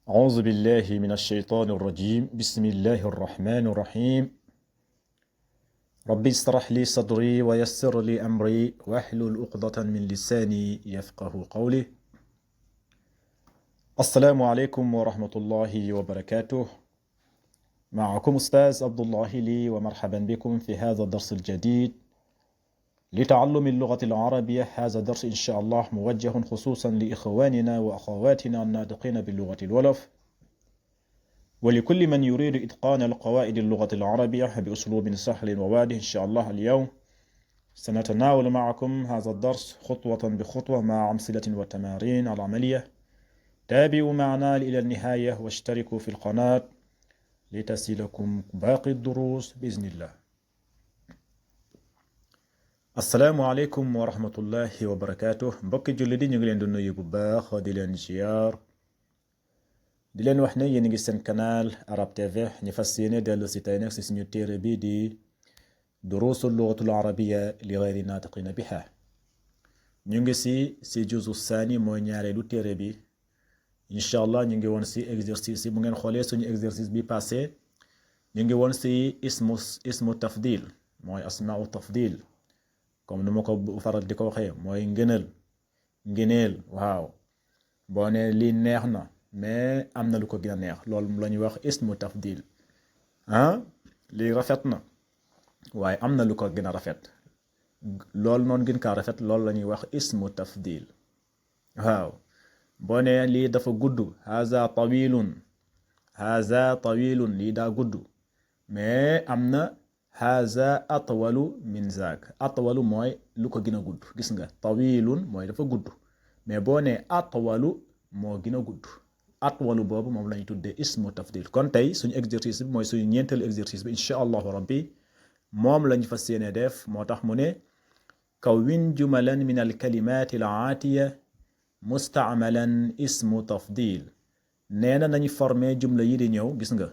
أعوذ بالله من الشيطان الرجيم بسم الله الرحمن الرحيم ربي اشرح لي صدري ويسر لي أمري واحلل عقدة من لساني يفقه قولي. السلام عليكم ورحمة الله وبركاته. معكم أستاذ عبد الله لي، ومرحبا بكم في هذا الدرس الجديد لتعلم اللغة العربية. هذا الدرس إن شاء الله موجه خصوصا لإخواننا وأخواتنا الناطقين باللغة الولف، ولكل من يريد إتقان القواعد اللغة العربية بأسلوب سهل وواضح. إن شاء الله اليوم سنتناول معكم هذا الدرس خطوة بخطوة مع أمثلة وتمارين العملية. تابعوا معنا إلى النهاية واشتركوا في القناة لتصلكم باقي الدروس بإذن الله. assalaamu aleykum wa rahmatullahi wa barakatuh. mbokki julli di ñu ngi leen di nuyu bu baax di leen ziar, di leen wax ne yéen ngi seen canal Arab TV. ñu fas yéene dellu si tey nag si suñu téere bi di duruusu lugatul arabiya li gayri naatiqina biha. ñu ngi si juzu saani mooy ñaareelu téere bi. incha allah ñu ngi woon si exercice yi. bu ngeen xoolee suñu exercice bi passé ñu ngi woon si ismu tafdil, mooy asmaau tafdil, comme nu ma ko faral di ko waxee mooy ngëneel. waaw, boo ne lii neex na mais am na lu ko gën a neex, loolu la ñuy wax ismu tafdil. lii rafet na waaye am na lu ko gën a rafet, loolu noonu gën kaa rafet, loolu la ñuy wax ismu tafdil. waaw, boo ne lii dafa gudd, haza tawilun, lii daa gudd mais am na haza atwalu min zaak. atwalu mooy lu ko gën a gudd, gis nga, tawilun mooy dafa gudd mais boo ne atwalu moo gën a gudd. atwalu boobu moom la ñu tuddee ismu tafdil. kon tey suñu exercice bi mooy suñu ñeenteelu exercice bi incha allahu rabbi, moom lañu fas yéene def. moo tax mu ne kawwin jumalan min alkalimati al aatiya mustaamalan ismu tafdil. nee na nañu formé jumla yi di ñëw, gis nga,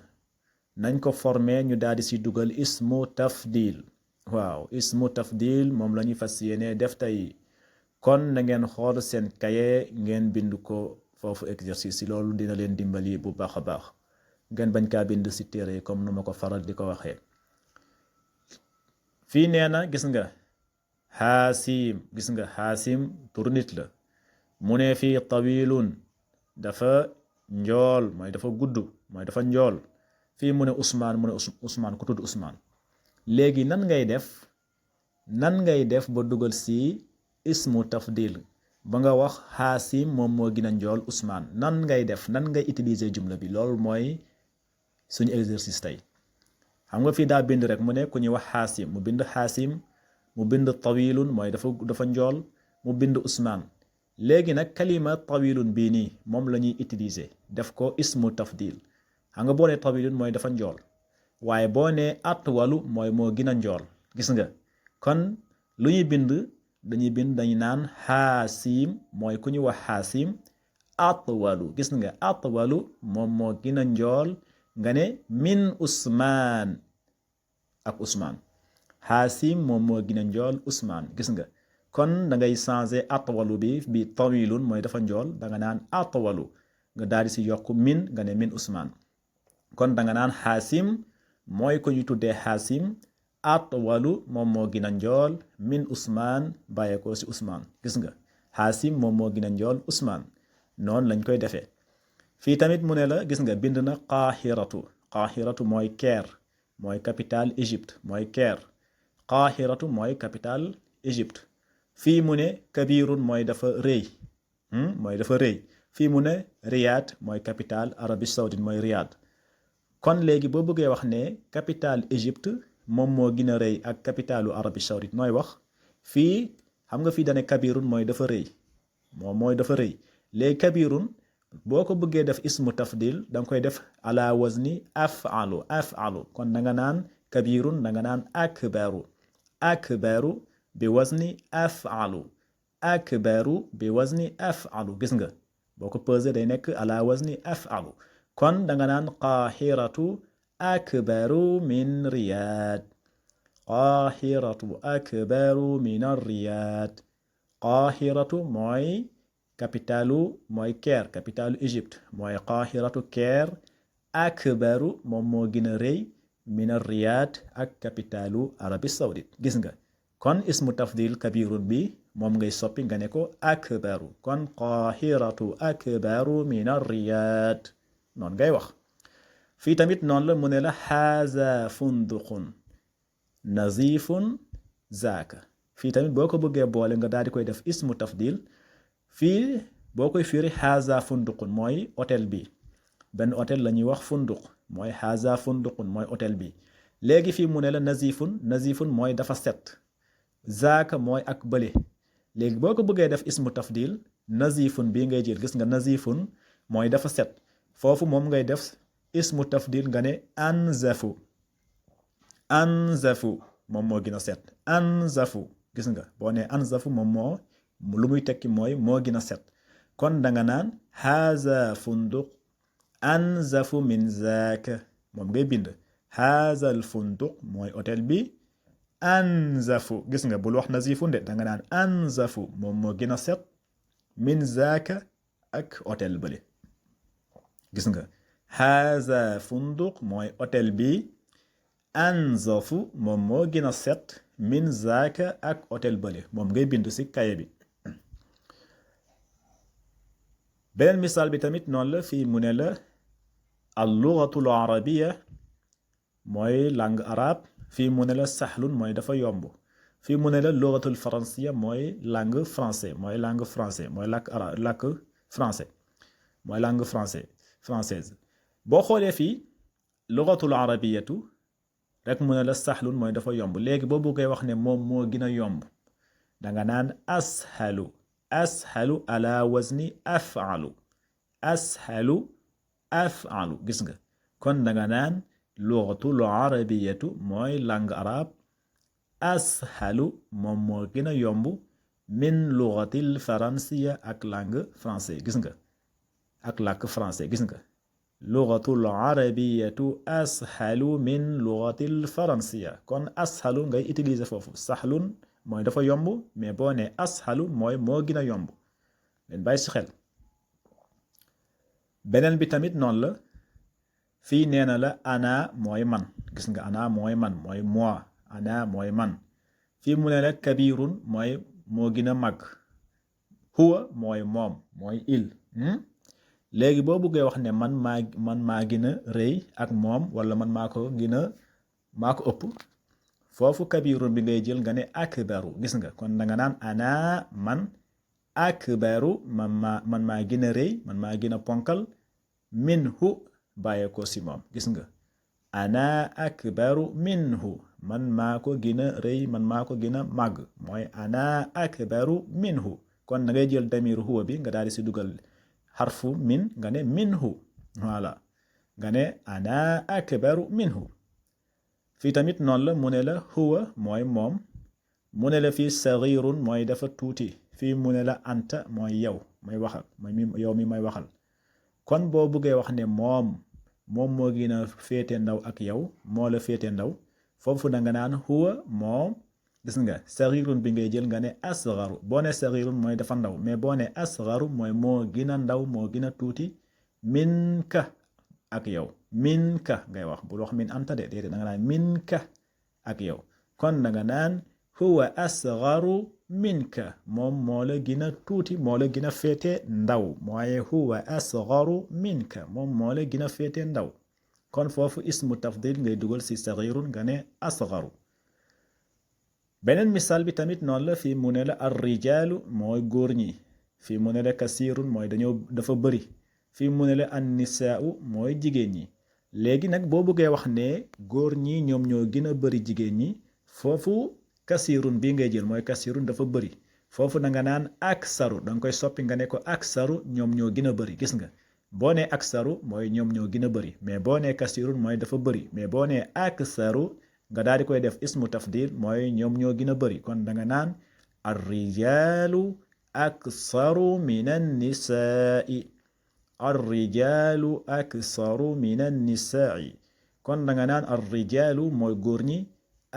nañ ko formé ñu daal di si dugal ismu tafdil. waaw, ismu tafdil moom la ñuy fas yéene def tey. kon na ngeen xool seen kaye ngeen bind ko foofu exercice yi, loolu dina leen dimbali bu baax a baax. ngeen bañ kaa bind si téere comme nu ma ko faral di ko waxee. fii nee na gis nga xaasim, gis nga xaasim turu nit la. mu ne fii tawilun, dafa njool, mooy dafa gudd, mooy dafa njool. fii mu ne Ousmane, mu ne Ousmane ku tudd Ousmane. léegi nan ngay def ba dugal si ismu tafdil ba nga wax xaasim moom moo gën a njool Ousmane. nan ngay utiliser jumla bi, loolu mooy suñu exercice tey. xam nga fii daa bind rek mu ne ku ñuy wax xaasim, mu bind xaasim, mu bind tawilun mooy dafa njool, mu bind Ousmane. léegi nag kalima tawilun bii nii moom la ñuy utiliser def ko ismu tafdil. xam nga boo ne tawilun mooy dafa njool, waaye boo ne atwalu mooy moo gën a njool, gis nga. kon lu ñuy bind dañu naan xaasim mooy ku ñu wax xaasim, atwalu, gis nga, atwalu moom moo gën a njool nga ne min Usmaan ak Usmaan. xaasim moom moo gën a njool Usmaan, gis nga. kon da ngay changer atwalu bi tawilun mooy dafa njool, da nga naan atwalu nga daal di si yokk min nga ne min Usmaan. kon da nga naan xaasim mooy ko ñu tuddee xaasim, atwalu moom moo gën a njool min Usmaan bàyyeekoo si Usmaan, gis nga. xaasim moom moo gën a njool Usmaan. noonu lañ koy defee. fii tamit mu ne la, gis nga, bind na qaahiratu mooy Caire, mooy capitale Égypte, mooy Caire. qaahiratu mooy capitale Égypte. fii mu ne kabirun mooy dafa rëy, fii mu ne Riyad mooy capitale Arabie Saoudite, mooy Riyad. kon léegi boo bëggee wax ne capitale Égypte moom moo gën a rëy ak capitalu Arabie Saoudite, nooy wax fii. xam nga fii dane kabirun mooy dafa rëy, moom mooy dafa rëy. léegi kabirun boo ko bëggee def ismu tafdil da nga koy def ala wazni afalu. kon da nga naan kabirun, da nga naan akbaru bi wazni afalu, gis nga. boo ko pesé day nekk ala wazni afalu. kon da nga naan qaahiratu akbaru min Riyad, qaahiratu akbaru min Riyad. qaahiratu mooy capitalu mooy Caire capitalu Égypte mooy Qahiratu Caire akbaru moom moo gën a rëy min Riyad ak capitalu Arabie Saoudite gis nga kon ismu tafdil kabirun bi moom ngay soppi nga ne ko akbaru kon Qahiratu akbaru min Riyad noonu ngay wax fii tamit noonu la mu ne la haza funduqun nazifun zaaka fii tamit boo ko bëggee boole nga daal di koy def ismu tafdil fii boo koy firi haza funduqun mooy hôtel bi benn hôtel la ñuy wax funduq mooy haza funduqun mooy hôtel bi léegi fii mu ne la nazifun mooy dafa set zaaka mooy ak bële léegi boo ko bëggee def ismu tafdil nazifun bii ngay jël gis nga nazifun mooy dafa set foofu moom ngay def ismu tafdil nga ne anzafu moom moo gën a set anzafu gis nga boo ne anzafu moom moo lu muy tekki mooy moo gën a set kon danga naan haza funduq anzafu min zaaka moom ngay bind haza al funduq mooy hôtel bi anzafu gis nga bul wax nazifun de danga naan anzafu moom moo gën a set min zaaka ak hôtel bële gis nga haza funduq mooy hôtel bi anzafu moom moo gën a set min zaaka ak hôtel bële moom ngay bind ci kaye bi beneen misaal bi tamit noonu la fii mu ne la al lugatul arabiya mooy langue arabe fii mu ne la sahlun mooy dafa yomb fii mu ne la lugatul faransiya mooy langue français mooy langue français mooy làkk français mooy langue française boo xoolee fii lugatul arabiyatu rek mu ne la sahlun mooy dafa yomb léegi boo bëggee wax ne moom moo gën a yomb danga naan ashalu ala wazni af'alu gis nga kon danga naan lugatul arabiyatu mooy langue arabe ashalu moom moo gën a yomb min lugatil faransiya ak langue français gis nga ak làkk français gis nga lugatul arabiyatu ashalu min lugatil faransiya kon ashalu ngay utiliser foofu sahlun mooy dafa yomb mais boo ne ashalu mooy moo gën a yomb leen bàyyi si xel beneen bi tamit noonu la fii nee na la ana mooy man gis nga ana mooy man mooy moi ana mooy man fii mu ne la kabirun mooy moo gën a mag huwa mooy moom mooy il léegi boo bëggee wax ne man maa gën a rëy ak moom wala man maa ko ëpp foofu kabirun bi ngay jël nga ne akbaru gis nga kon danga naan ana man akbaru man maa gën a rëy man maa gën a ponkal minhu bàyyee ko si moom gis nga ana akbaru minhu man maa ko gën a rëy man maa ko gën a màgg mooy ana akbaru minhu kon da ngay jël damiru huwa bi nga daal di si dugal xarfu min nga ne minhu voilà nga ne ana akbaru minhu fii tamit noonu la mu ne la huwa mooy moom mu ne la fii saghirun mooy dafa tuuti fii mu ne la anta mooy yow may waxal yow mi may waxal kon boo bëggee wax ne moom moo gën a féete ndaw ak yow moo la féete ndaw foofu da nga naan huwa moom gis nga saghirun bi ngay jël nga ne asgharu boo ne saghirun mooy dafa ndaw mais boo ne asgharu mooy moo gën a ndaw moo gën a tuuti minka ak yow minka ngay wax bul wax min anta de déedéet da nga naan minka ak yow kon da nga naan huwa asgharu minka moom moo la gën a tuuti moo la gën a féete ndaw mooy huwa asgharu minka moom moo la gën a féete ndaw kon foofu ismu tafdil ngay dugal si saghirun nga ne asgharu beneen misaal bi tamit noonu la fii mu ne la ar rijaalu mooy góor ñi fii mu ne la kasirun mooy dafa bëri fii mu ne la an nisaau mooy jigéen ñi léegi nag boo bëggee wax ne góor ñi ñoom ñoo gën a bëri jigéen ñi foofu kasirun bii ngay jël mooy kasirun dafa bëri foofu da nga naan aksaru da nga koy soppi nga ne ko aksaru ñoom ñoo gën a bëri gis nga boo ne aksaru mooy ñoom ñoo gën a bëri mais boo ne kasirun mooy dafa bëri mais boo ne aksaru nga daal di koy def ismu tafdil mooy ñoom ñoo gën a bëri kon da nga naan ar rijaalu aksaru min an nisaai ar rijaalu aksaru min an nisaai kon da nga naan ar rijaalu mooy góor ñi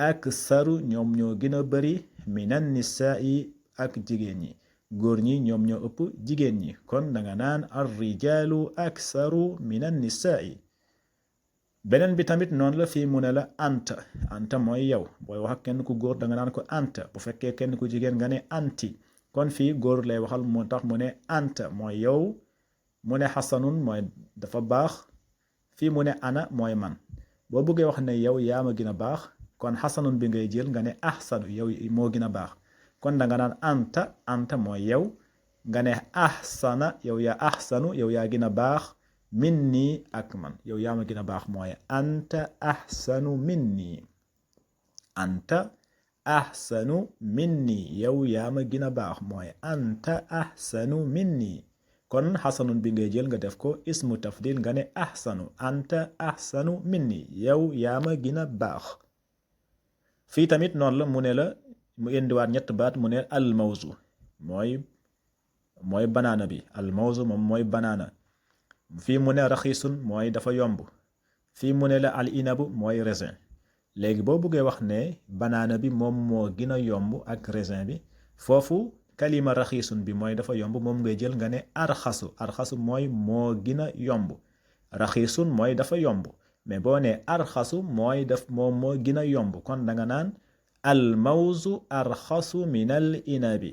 aksaru ñoom ñoo gën a bëri min an nisaai ak jigéen ñi góor ñi ñoom ñoo ëpp jigéen ñi kon da nga naan ar rijaalu aksaru min an nisaa'i beneen bi tamit noonu la fii mu ne la anta mooy yow booy wax ak kenn ku góor da nga naan ko anta bu fekkee kenn ku jigéen nga ne anti kon fii góor lay waxal moo tax mu ne anta mooy yow mu ne xasanun mooy dafa baax fii mu ne ana mooy man boo bëggee wax ne yow yaa ma gën a baax kon xasanun bi ngay jël nga ne ahsanu yow moo gën a baax kon da nga naan anta mooy yow nga ne ahsana yow yaa ahsanu yow yaa gën a baax minni ak man yow yaa ma gën a baax mooy anta ahsanu minni anta ahsanu minni yow yaa ma gën a baax mooy anta ahsanu minni kon xasanun bi ngay jël nga def ko ismu tafdil nga ne ahsanu anta ahsanu minni yow yaa ma gën a baax fii tamit noonu la mu ne la mu indiwaat ñett baat mu ne almawzu mooy banaana bi almawzu moom mooy banaana fii mu ne raxiisun mooy dafa yomb fii mu ne la al inabu mooy raisin léegi boo bëggee wax ne banaana bi moom moo gën a yomb ak raisin bi foofu kalima raxiisun bi mooy dafa yomb moom ngay jël nga ne arxasu mooy moo gën a yomb raxiisun mooy dafa yomb mais boo ne arxasu mooy moom moo gën a yomb kon da nga naan almawzu arxasu min al inabi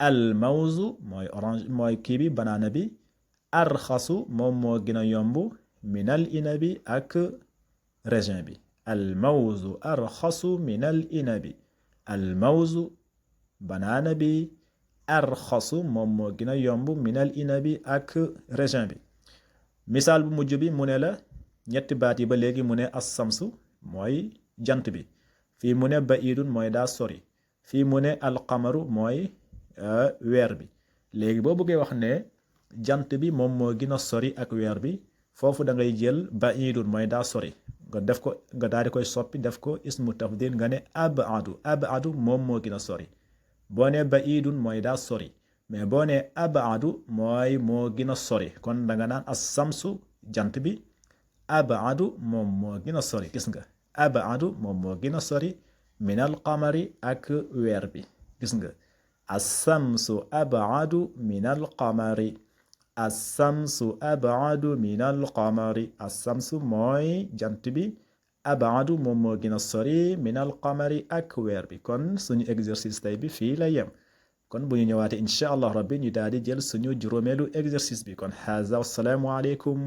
almawzu mooy orange mooy kii bi banaana bi arxasu moom moo gën a yomb min al inabi ak raisin bi almawzu arxasu min al inabi almawzu banaana bi arxasu moom moo gën a yomb min al inabi ak raisin bi misaal bu mujj bi mu ne la ñetti baat yi ba léegi mu ne assamsu mooy jant bi fii mu ne baidun mooy daa sori fii mu ne alqamaru mooy weer bi léegi boo bëggee wax ne jant bi moom moo gën a sori ak weer bi foofu da ngay jël baidun mooy daa sori nga def ko nga daal di koy soppi def ko ismu tafdil nga ne abadu moom moo gën a sori boo ne baidun mooy daa sori mais boo ne abadu mooy moo gën a sori kon da nga naan assamsu jant bi abadu moom moo gën a sori gis nga abadu moom moo gën a sori min al qamari ak weer bi gis nga assamsu abadu min al qamari assamsu abadu min al qamari assamsu mooy jant bi abadu moom moo gën a sori min al qamari ak weer bi kon suñu exercice tey bi fii la yem kon bu ñu ñëwaatee incha allah rabbi ñu daal di jël suñu juróomeelu exercice bi kon haza wassalaamu aleykum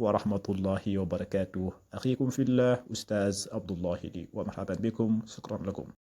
wa rahmatullahi wa barakatuh axiikum fillah ustaaz abdullahi li wa marhaban bikum shukran lakum